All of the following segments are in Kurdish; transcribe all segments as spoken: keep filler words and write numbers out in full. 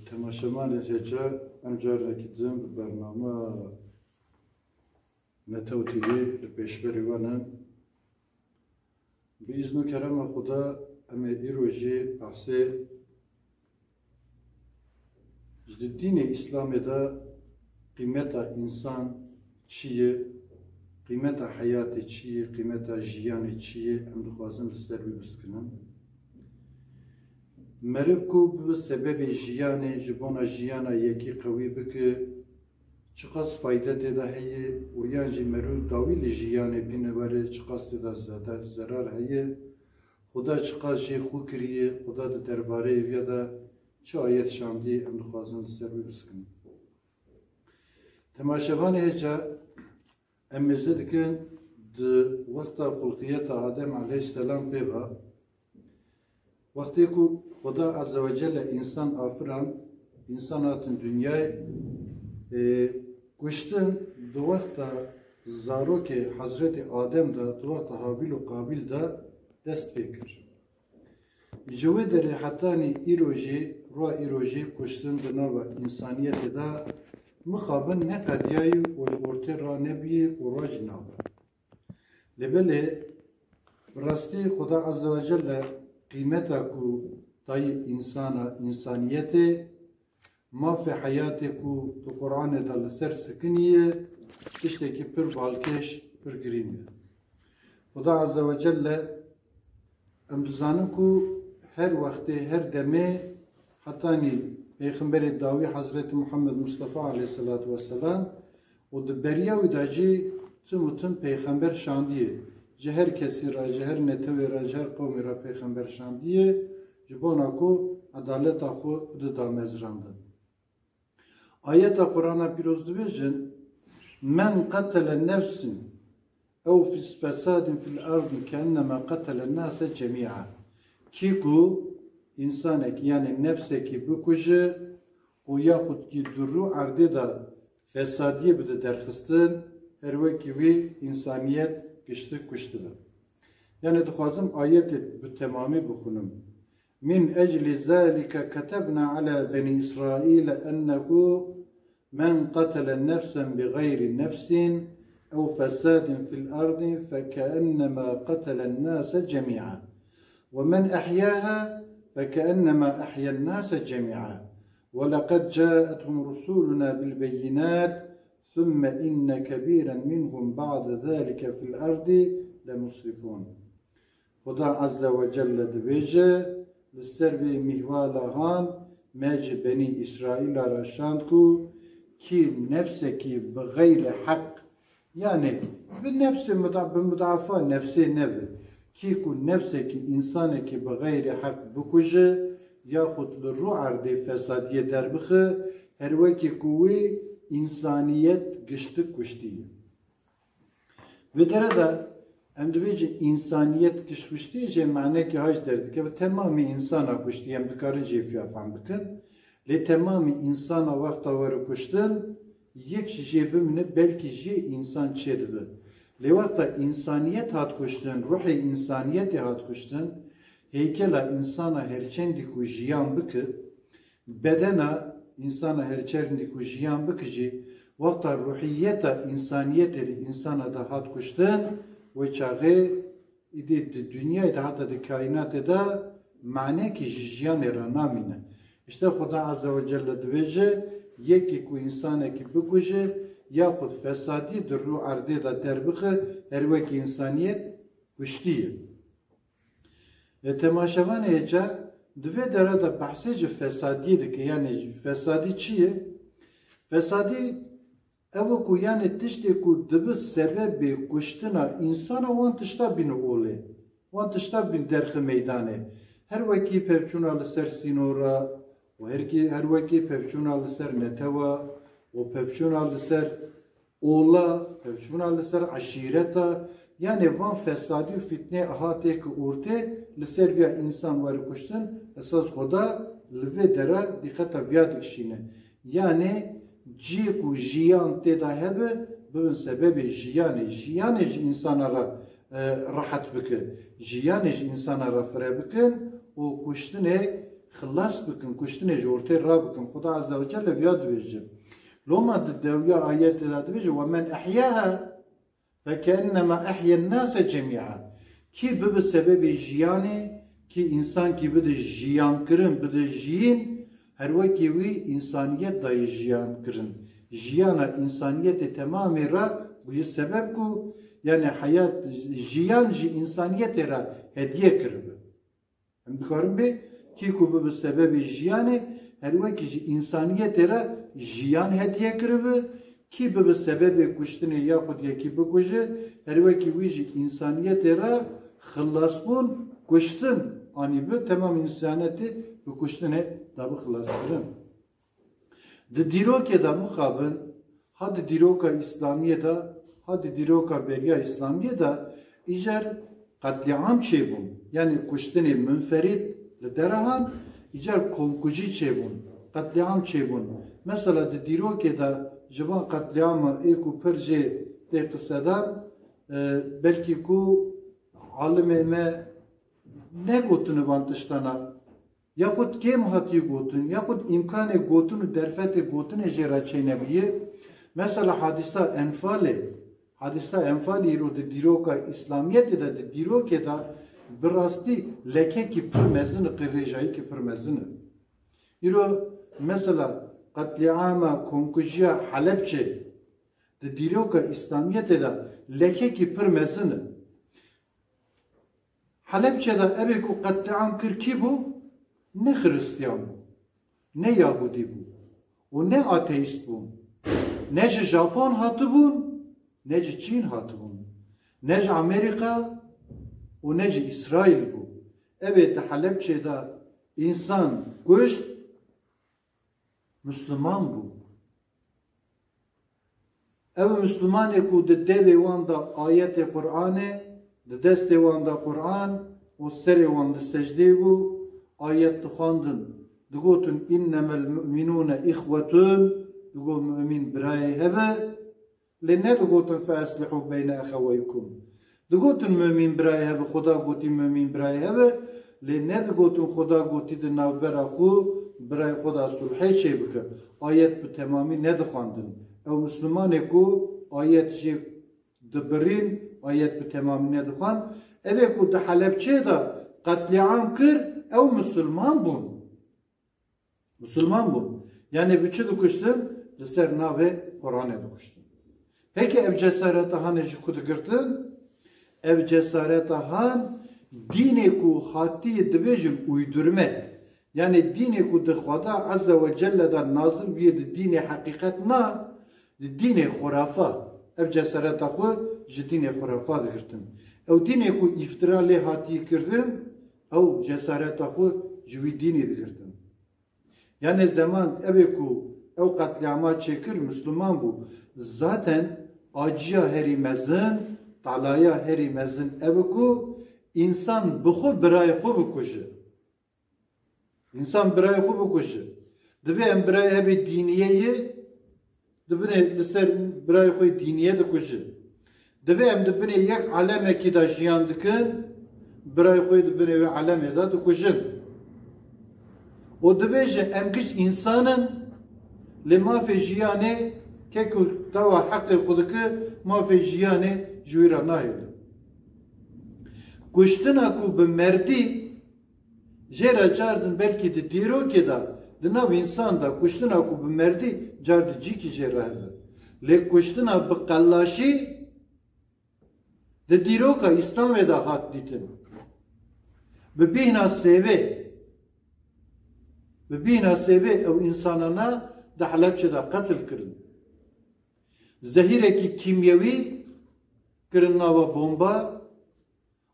Temaşevanê hêja, em carekî din bi bernama Netew T V li pêşberî we ne. Bi îzn û kerema Xuda, em ê îro jî behsê ji di dînê Îslamê de qîmeta însan çi ye, qîmeta heyatê çi ye, qîmeta jiyanê çi ye, em dixwazin li ser wî biskinin. Meriv ku bibe sebebê jiyanê, ji bona jiyana yekî qewî bike, çiqas fayde tê de heye û yan jî meriv dawî li jiyanê bîne were, çiqas tê de zede-, zerar heye. Xuda çiqas jê xwe kiriye, Xuda di derbareyê vê de çi ayet şandiye, em dixwazin li ser wî biskinin. Temaşevanê hêja, em mêze dikin di wexta xulqiyeta Adem aleyhisselam pê ve. Wextê ku Xuda Azze ve Celle însan afiran, însan hatin dinyayê, e, kuştin di wexta zarokê Hezretî Adem de, di wexta Habil û Qabil de dest pê kir. Ji wê derê hetanî îro jî, rwa îro jî kuştin di nava însaniyetê de mixabin neqediyayî û ji ortê ra nebiyê û rwa jî nabe. Lê belê, bi rastî Xuda Azze ve Celle qîmeta ku dayê însana, însaniyetê, mafê heyatê ku di Qur'anê de li ser sikiniye, tiştekî pir balkêş, pir girîng e. Xuda Azze ve Celle, em dizanin ku her wextê, her demê, hetanî Pêxemberê dawî Hezretî Muhammed Mustafa aleyhisselatu vesselam û di beriya wî de jî tim û tim pêxember şandiye. Ji her kesî re, ji her netewê re, ji her qewmê re pêxember şandiye, ji bona ku edaleta xwe bide damezrandin. Ayeta Qur'ana Pîroz dibêjin, "Men qetele nefsin ew fis-, fesadin fil ardi keennema qetelen nase cemî'a." Kî ku însanekî, yanî nefsekî bikuje û yaxud kî di rû erdê de fesadiyê bide derxistin, her wekî wî însaniyet giştik kuştibe. Yanî dixwazim ayetê bi temamî bixwînim. Min ecli zalike ketebna ala Benî Îsraîle ennehu men qetele nefsen bi gayri nefsin ew fesadin fil ardi fekennema qetelen nase cemî'a. Ve men ehyâha fekennema ehyen nase cemî'a. Ve leqed câethum rusuluna bil beyinat, thumme inne kebîren minhum ba'de zalike fil ardi lemusrifûn. Xuda Azze ve Celle dibêje, li ser vê mîhvala han me ji Benî Îsraîla re şand ku kî nefsekî bi xeyrê heq, yanî bi nefsê muda-, bi mudafa nefsê nebe, kî ku nefsekî, însanekî bi xeyrê heq bikuje, yaxud li rû erdê fesadiyê derbixe, her wekî ku wî însaniyet giştik kuştiye. Vê dere de em dibêjin însaniyet kişt kuştî jê manekî ha jî derdikeve, temamî însana kuştî, em dikarin jê fiya fehm bikin. Lê temamî însana wexta were kuştin, yek ji jê bimîne, belkî jê însan çêdibe. Lê wexta însaniyet hat kuştin, ruhê însaniyetê hat kuştin, heykela însana her çendî ku jiyan bike, bedena însana her çendî ku jiyan bike jî, wexta ruhiyeta însaniyetê li însana de hat kuştin, wê çaxê îdî di dinyayê de, heta di kaînatê de manekî ji jiyanê re namîne. Îşte Xuda Azze ve Celle dibêje, yekî ku însanekî bikuje, yaxud fesadî di rû erdê de derbixe, her wekî însaniyet kuştî ye. E, temaşevanê hêja, di vê dere de behsê ji fesadiyê dike. Yanî fesadî çi ye? Fesadî ew e ku, yanî tiştê ku dibe sebebê kuştina însana, wan tişta bîne olê. Wan tişta bîn derxe meydanê. Her wekî pevçûna li ser sînora û her kî, her wekî pevçûna li ser netewa û pevçûna li ser ola, pevçûna li ser eşîreta, yanê van fesadî û fîtnê aha têke ortê, li ser viya însan were kuştin, esas Xuda li vê dera dîqeta viya dikişîne. Yanê cî ku jiyan tê de hebe, bibin sebebê jiyanê. Jiyanê ji însana re, e, rehet bike. Jiyanê ji însana re fire bikin û kuştinê xilas bikin, kuştinê ji ortê rabikin. Xuda Azze ve Celle viya dibêje. Loma di dewiya ayetê de dibêje, "Ve men ehyaha fekennema ehyen nase cemia." Kî bibe sebebê jiyanê, kî însan kî bide jiyan kirin, bide jiyîn, her wekî wî însaniyet dayê jiyan kirin. Jiyana însaniyetê temamê re bûye sebeb ku, yani heyat, jiyan ji însaniyetê re hediye kiribe. Em dikarin bê, kî ku bibe sebebê jiyanê, her wekî ji însaniyetê re jiyan hediye kiribe, kî bibe sebebê kuştinê yaxud yekî bikuje, her wekî wî ji însaniyetê re xilasbûn, kuştin anîbe, temam însaniyetê bi kuştinê dabe xilaskirin. Di dîrokê de mixabin, ha di dîroka Îslamiyê de, ha di dîroka beriya Îslamiyê de, îcar qetlîam çêbûn. Yanî kuştinê munferîd li derehan, îcar komkujî çêbûn, qetlîam çêbûn. Mesela di dîrokê de ji van qetlîama ê ku pir jê tê qisedan, e, belkî ku alimê me negotine van tiştana, yaxud kêm hatiye gotin, yaxud îmkanê gotin û derfetê gotinê jê re çênebûye. Mesela hadîsa Enfalê, hadîsa Enfalê îro di dîroka Îslamiyetê de, di dîrokê de bi rastî lekekî pir mezin e, qirêjayîkî pir mezin e. Îro mesela qetlîama, komkujiya Helebçê di dîroka Îslamiyetê de lekekî pir mezin e. Helebçe de evê ku qetlîam kir kî bû? Ne Xiristiyan bû, ne Yahudî bû û ne ateîst bû. Ne ji Japon hatibûn, ne ji Çîn hatibûn, ne ji Amerîka û ne ji Îsraîl bû. Evê di Helebçê de însan kuşt, Misliman bû. Ew Mislimanê ku di devê wan de ayetê Qur'anê, di destê wan de Qur'an û serê wan di secdeyê bû, ayet dixwandin. Digotin, "Innemel mu'minûne îxwetun", digot, mumîn birayê hev e. Lê nedigotin, "Fe eslihû beyne exeweykum." Digotin, "Mumîn birayê hev e", Xuda gotî, "Mumîn birayê hev e", lê nedigotin, "Xuda gotî di navbera xwe, birayê xwe de sulhê çêbike." Ayet bi temamî nedixwandin. Ew Mislimanê ku ayet jê dibirîn, ayet bi temamî nedixwand. Evê ku di Helebçê de qetlîam kir, ew Misliman bûn. Misilman bûn. Yanî bi çi dikuştin? Li ser navê Quranê dikuştin. Peki ev cesareta hanê ji ku digirtin? Ev cesareta han dînê ku hatî dibêjin uydurme. Yanî dînê ku di Xweda Azze ve Celle de nazil bûye di dînê heqîqet na, di dînê xurafa. Ev cesareta xwe ji dînê xurafa digirtin. Ew dînê ku îftira lê hatiye kirdin, ew cesareta xwe ji wî dînê digirtin. Yanê zeman evê ku ew qetlîama çêkir Misliman bû. Zaten aciya herî mezin, talaya herî mezin ev e ku însan bi xwe birayê xwe bikuje. Însan birayê xwe bikuje. Divê em birayê hevê dîniyê yê, di binê li ser birayê xwe dîniyê dikuje. Divê em di binê yek alemekî de jiyan dikin, birayê xwe di binê wê alemê de dikujin. Û dibêje, em giş însan in, lê mafê jiyanê, ke ku dawa heqê xwe dike, mafê jiyanê ji wî re nahêle. Kuştina ku bi merdî, jê re car din belkî di dîrokê de, di nav însan de kuştina ku bi merdî car di cîkî jê re hebe. Lê kuştina bi qelaşî di dîroka Îslamê de hat dîtin. Bi bîhna sêvê, bi bîhna sêvê ew însanana di Helebçe de qetil kirin. Zehîrekî kîmyewî kirin nava bomba,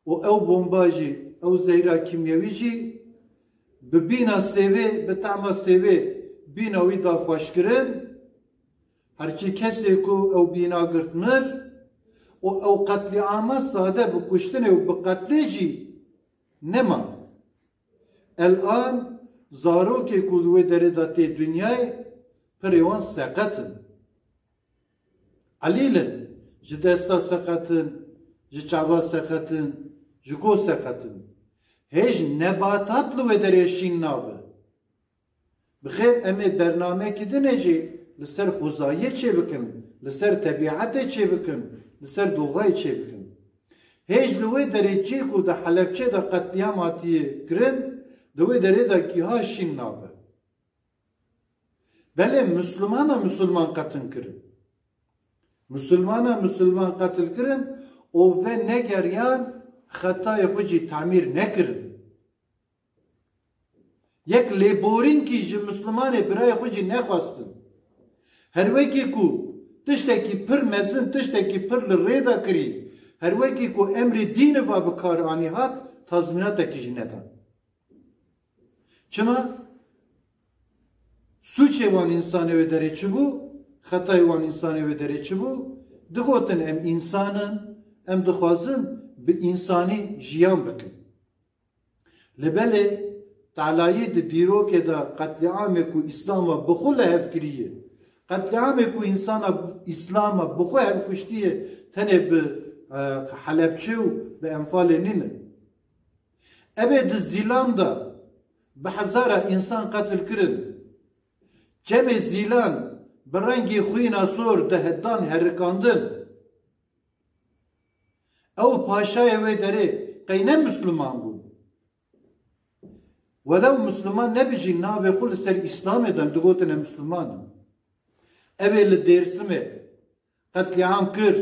û ew bomba jî, ew zehra kîmyewî jî bi bîna sêvê, bi tama sêvê bîna wî daxweş kirin. Her çi kesê ku ew bîna girt mir û ew qetlîama sade bi kuştinê û bi qetlê jî nema. Elan zarokê ku li wê derê de tê dinyayê, pirê wan seqet in. Elîl in, ji desta seqet in, ji çava seqet in, ji go seqet in. Hêj nebatat li wê derê şîn nabe. Bi xêr em ê bernamekî dinê jî li ser xwezayê çêbikin, li ser tebîetê çêbikin, li ser doxayê çêbikin. Hêj li wê derê çê ku di Helebçê de qetlîam hatiye kirin, di wê derê de giha şîn nabe. Belê Mislimana Misliman qetil kirin. Mislimana Misliman qetil kirin û venegeriyan, xetayê xwe jî tamîr nekirin. Yek lêborînkî ji Mislimanê birayê xwe jî nexwestin. Her wekî ku tiştekî pir mezin, tiştekî pir li rê de kirî, her wekî ku emrê dînê va bi kar anî hat, tazmînatekî jî nedan. Çima? Sûçê wan însanê wê derê çi bû? Xetayê wan însanê wê derê çi bû? Digotin, em însan in, em dixwazin bi însanî jiyan bikin. Lê belê, telayî di dîrokê de qetlîamê ku Îslama bi xwe li hev kiriye, qetlîamê ku însana Îslama bi xwe hev kuştiye, tenê bi, e, Helebçê û bi Enfalê nîne. Ev ê di Zîlan de bi hezara însan qetil kirin. Çemê Zîlan bi rengê xwîna sor di hedan herikandin. Ew paşayê wê derê qey ne Misliman bû? Welew Misliman nebî jî navê xwe li ser Îslamê dan, digotine Misliman in. Ev ê li Dêrsimê qetlîam kir,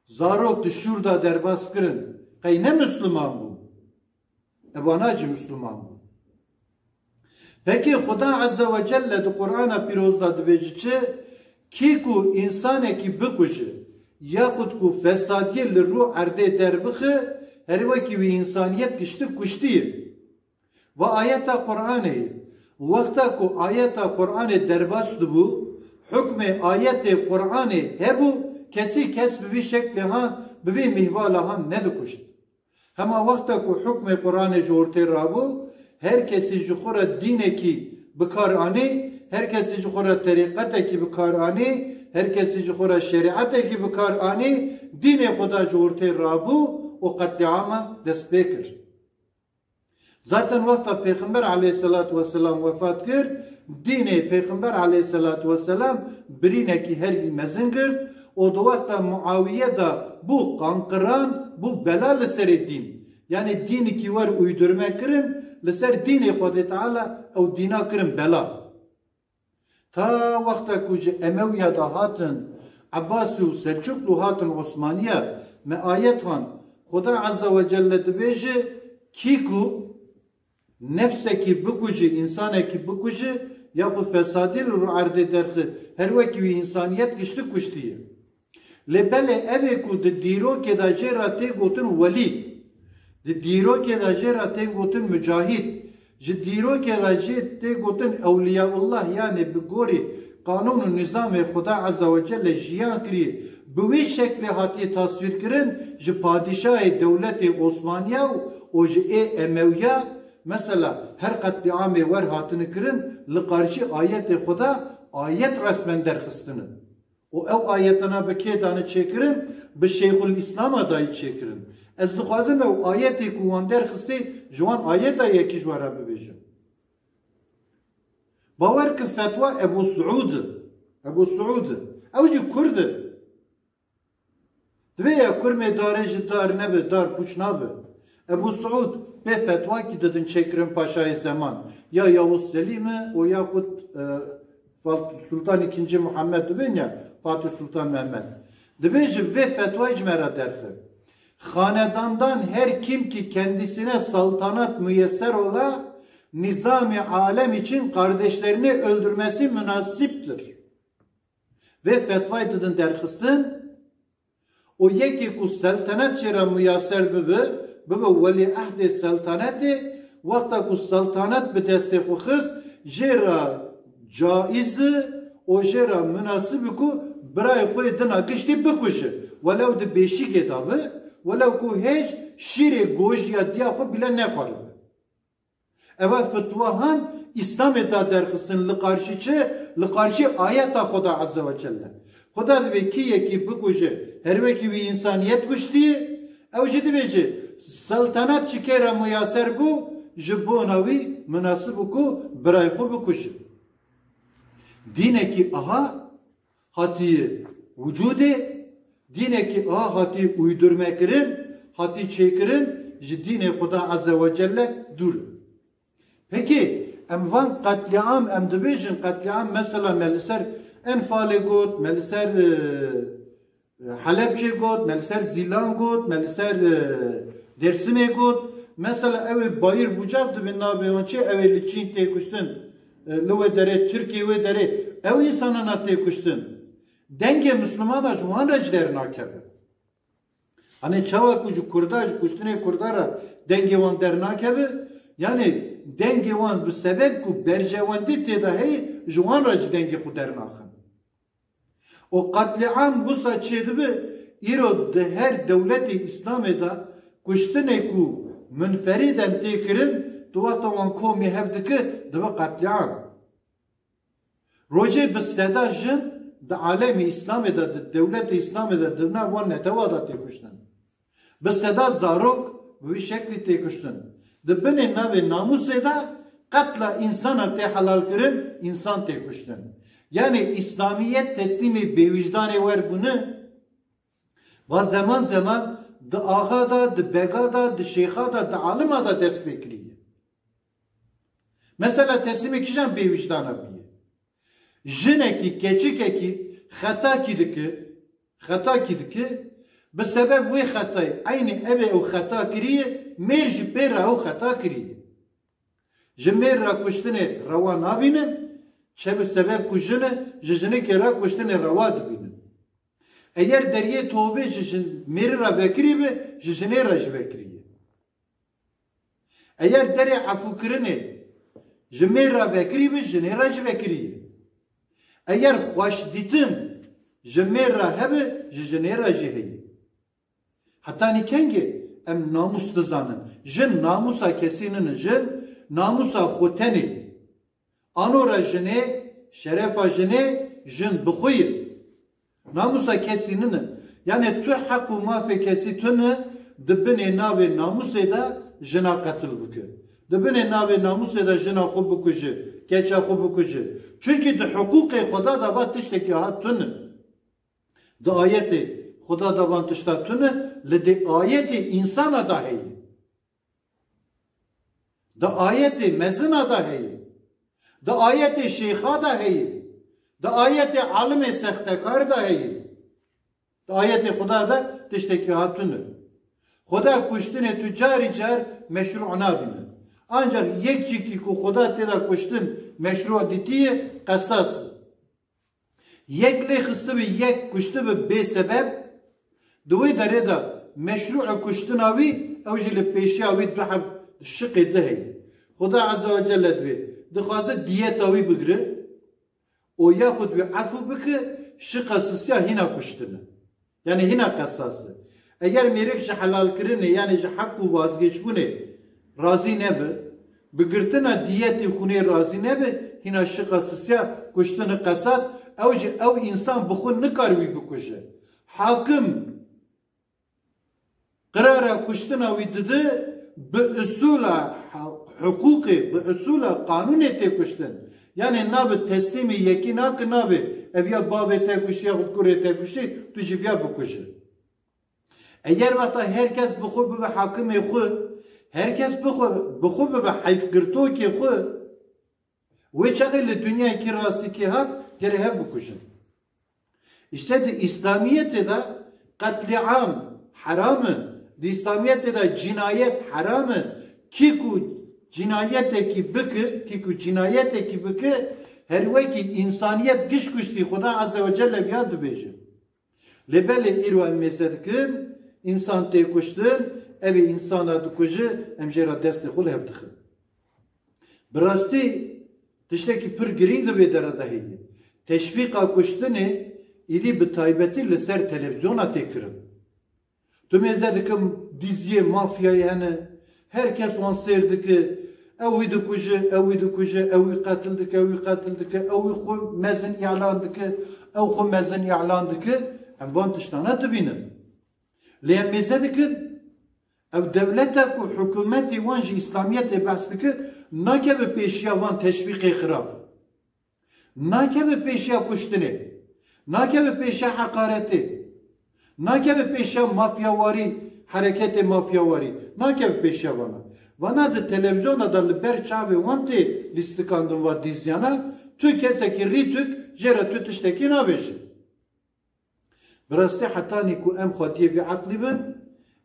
zarok di şûr de derbas kirin. Qey ne Misliman bû? Evana jî Misliman bû. Pekî Xuda Azze ve Celle di Qur'ana Pîroz de dibêje çi? Kî ku însanekî bikuje, yaxud ku fesadiyê li rû erdê derbixe, her wekî wî însaniyet gişti kuştiye. Va ayeta Qur'anê ye. Wexta ku ayeta Qur'anê derbas dibû, hukmê ayetê Qur'anê hebû, kesî kes bi vî şeklê han, bi vî mîhvala han nedikuşt. Hema wexta ku hukmê Qur'anê ji ortê rabû, her kesî ji xwe re dînekî bi kar anî, her kesî ji xwe re terîqetekî bi kar anî, her kesî ji xwe re şerîetekî bi kar anî, dînê Xuda ji ortê rabû û qetlîama dest pê kir. Zaten wexta Pêxember aleyhisselatu vesselam wefat kir, dînê Pêxember aleyhisselatu vesselam birînekî herî mezin girt û di wexta Muawiye de bû qanqiran, bû bela li serê dîn. Yanî dînekî wer uydurme kirin, li ser dînê Xwedê Teala ew dîna kirin bela. Ta wexta ku ji Emewiya de hatin, Ebbasî û Selçuklu hatin Osmaniya, me ayet xwend, Xuda Azze ve Celle dibêje, kî ku nefsekî bikuje, însanekî bikuje, yaxud fesadî li rû erdê derxe, her wekî wî însaniyet gişti kuştiye. Lê belê ev ê ku di dîrokê de jê re tê gotin welî, di dîrokê de jê re tê gotin mucahîd, ji dîrokê re jê tê gotin ewliyaullah, yanê bi gorî qanûn û nîzamê Xuda Azze ve Celle jiyan kiriye, bi wî şeklê hatiye tasvîr kirin, ji padîşahê dewletê Osmaniya û, û ji ê Emewiya, mesela her qetlîamê wer hatine kirin, li qarşî ayetê Xuda ayet resmen derxistine. Û ew ayetana bi kê dane çêkirin? Bi Şeyxul Îslama dayî çêkirin. Ez dixwazim ew ayetê ku wan derxistî ji wan ayeta yekî ji we re bibêjim. Bawer ki fetwa Ebu Suud e. Ebu Suud e. Ew jî Kurd e. Divê ya kurmê darê ji dar nebe, dar pûç nabe. Ebu Suud pê fetwakî didin çêkirin paşayê zeman. Ya Yavuz Selîm e û yaxud, e, Fat-, Sultan ikinci Muhammed dibên ya Fatih Sultan Mehmet. Dibê ji vê fetvayê ji me re derxe. Xanedandan her kim ki kendisine saltanat müyesser ola, nizam-ı alem için kardeşlerini öldürmesi münasiptir. Vê fetvayê didin derxistin û yekê ku seltenet jê re muyaser bibe, bibe welîehdê seltenetê, wexta ku seltenet bi destê xwe xist, jê re caiz e û jê re munasib e ku birayê xwe yê dina giştî bikuje. Welew di bêşîkê de be, welew ku hêj şîrê gojiya diya xwe bîle nexwaribe. Eva fetwa han Îslamê da derxistin li qarşî çi? Li qarşî ayeta Xuda Azze ve Celle. Xuda dibê kî yekî bikuje, her wekî wî însaniyet kuştiye, ew jî dibêje, seltenet ji kê re muyaser bû, ji bona wî minasib bû ku birayê xwe bikuje. Dînekî aha hatiye wicûdê, dînekî aha hatiye uydurmekirin, hatiye çêkirin, ji dînê Xuda Azze ve Celle dûr. Peki, em van qetlîam, em dibêjin qetlîam, mesela me li ser Enfalê got, me li ser, e, Helebçê got, me li ser Zîlan got, me li ser, e, Dêrsimê got. Mesela ew ê Bayir Bucak dibin navê wan çi, ew ê li Çîn tê kuştin. E, li wê derê, Tirkiye wê derê. Ew însanana tê kuştin. Dengê Mislimana ji wan re ji dernakeve. Hani çawa ku ji Kurda, ji kuştinê Kurda re dengê wan dernakeve, yani dengê wan bi sebeb ku berjewendî tê de heye, ji wan re ji dengê xwe dernaxin. Û qetlîam wisa çêdibe, îro di her dewletê Îslamê de kuştinê ku munferîden tê kirin, tu wexta wan komî hev dike, dibe qetlîam. Rojê bi seda jin di alemê Îslamê de, di dewletê Îslamê de, di nav wan netewa de tê kuştin. Bi seda zarok bi wî şeklî tê kuştin. Di binê navê namûsê de qetla însana tê helalkirin, însan tê kuştin. Yanî Îslamiyet teslîmê bêwîjdanê wer bûne. Va zeman zeman di axa de, di bega de, di şêxa de, di alima de dest pê kiriye. Mesela teslîmê kîjan bêwîjdana bûye? Jinekî, keçikekî xetakî dike, xetakî dike, bi sebeb wê xetayê, eynî ev ê ew xeta kiriye, mêr jî pê re ew xeta kiriye. Ji mêr re kuştinê rewa nabînin, çe bi sebeb ku jin e, ji jinikê re kuştinê rewa dibînin. Eger deriyê tobê ji jin, mêrî re vekirî bi, ji jinê re jî vekirî ye. Eger derê efûkirinê ji mêr re vekirî bi, jinê re jî vekirî ye. Eger xweşdîtin ji mêr re hebe, ji jinê re jî heye. Hetanî kengê em namûs dizanin? Jin namûsa kesî nine, jin namûsa xwe tenê ye. Anora jinê, şerefa jinê, jin bi xwe ye. Namûsa kesî nine. Yanî tu heq û mafê kesî tune di binê navê namûsê de jina qetil bike. Di binê navê namûsê de jina xwe bikuje, keça xwe bikuje. Çunkî di hiqûqê Xuda de va tiştekî ha tune. Di ayetê Xuda de van tişta tune, li di ayetê însana de heye. Di ayetê mezina de heye. Di ayetê şêxa de heye. Di ayetê alimê sextekar de heye. Di ayetê Xuda de tiştekî hatine. Xuda kuştinê tu carî car meşrû nabîne. Ancak yek cîkî ku Xuda tê de kuştin meşrû dîtiye, qesas e. Yek lê xistibi, yek kuştibi bê sebeb, di wê derê de meşrû e kuştina wî, ew jî li pêşiya wî du heb şiqê di heye. Xuda Azze ve Celle divê, dixwaze diyeta wî bigire û yaxud wî efû bike, şiqa sisiya hîna kuştin e. Yanî hîna qesas e. Eger mêrik ji helalkirinê, yanî ji heq û vazgeçbûnê razî nebe, bi girtina diyetê xûnê razî nebe, hîna şiqa sisiya kuştinê qesas, ew jî ew însan bi xwe nikar wî bikuje. Hakim qirara kuştina wî dide, bi usûla hiqûqê, bi usûla qanûnê tê kuştin. Yanî nabe teslîmî yekî nake, nabe ev ya bavê te kuştî yaxud kurê te kuştî, tu jî viya bikuje. Eger wexta her kes bi xwe bibe hakimê xwe, her kes bi xwe, bi xwe bibe heyfgirtokê xwe, wê çaxê li dinyayê kî rastî kî hat, gerê hev bikujin. Îşte di Îslamiyetê de qetlîam heram e, di Îslamiyetê de cînayet heram e. Kî ku cînayetekî bike, kî ku cînayetekî bike, her wekî însaniyet giş kuştî, Xuda Azze ve Celle viya dibêje. Lê belê îro em mêze dikin, însan tê kuştin, ev ê însana dikuje, em jê re destê xwe li hev dixin. Bi rastî tiştekî pir girîng di vê dere de heye. Teşvîqa kuştinê êdî bi taybetî li ser televîzyona tê kirin. Tu mêze dikim dîziyê mafyayê hene, her kes wan sêr dike, ew wî dikuje, ew wî dikuje, ew wî qetil dike, ew wî qetil dike, ew wî xwe mezin îlan dike, ew xwe mezin îlan dike, em van tiştana dibînin. Lê em mêze dikin, ev dewleta ku hikûmetê wan ji Îslamiyetê behs dike, nakeve pêşiya van teşvîqê xirab. Nakeve pêşiya kuştinê. Nakeve pêşiya heqaretê. Nakeve pêşiya mafyawarî, hereketê mafyawarî. Nakeve pêşiya vana. Vana di televizyona de li ber çavê wan tê lîstikandin va dîzyana, tu kesekî rî tut, jê re tu tiştekî nabêjî. Bi rastî hetanî ku em xwetiyê vî eqlî bin,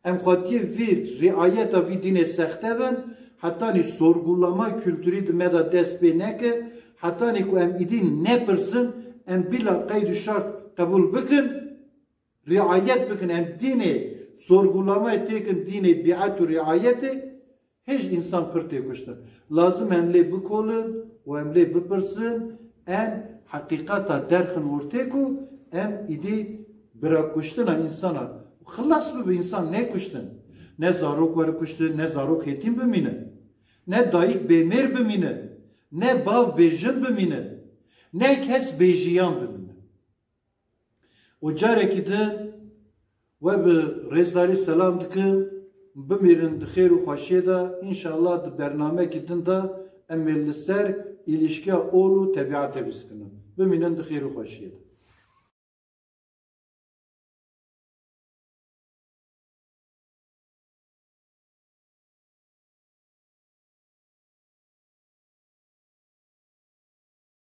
em xwetiyê vî riayeta vî dînê sexte bin, hetanî sorgulama kulturî di me de dest pê neke, hetanî ku em îdî nepirsin, em bila qeyd û şert qebûl bikin, riayet bikin, em dînê sorgulamayê têkin dînê bîet û riayetê, hêj însan pir tê kuştin. Lazim em lê bikolin û em lê bipirsin, em heqîqeta derxin ortê ku em îdî bira kuştina însana. Xilas bibe, însan nekuştin. Ne zarok were kuştin, ne zarok hetîm bimîne. Ne dayik bêmêr bimîne. Ne bav bêjin bimîne. Ne kes bêjiyan bimîne. Û carekî din we bi rêzdarî selam dikim, bimîrin di xêr û xweşiyê de, înşallah di bernamekî din de em ê li ser îlişkiya ol û tebîetê bîskinin. Bimînin di xêr û xweşiyê de.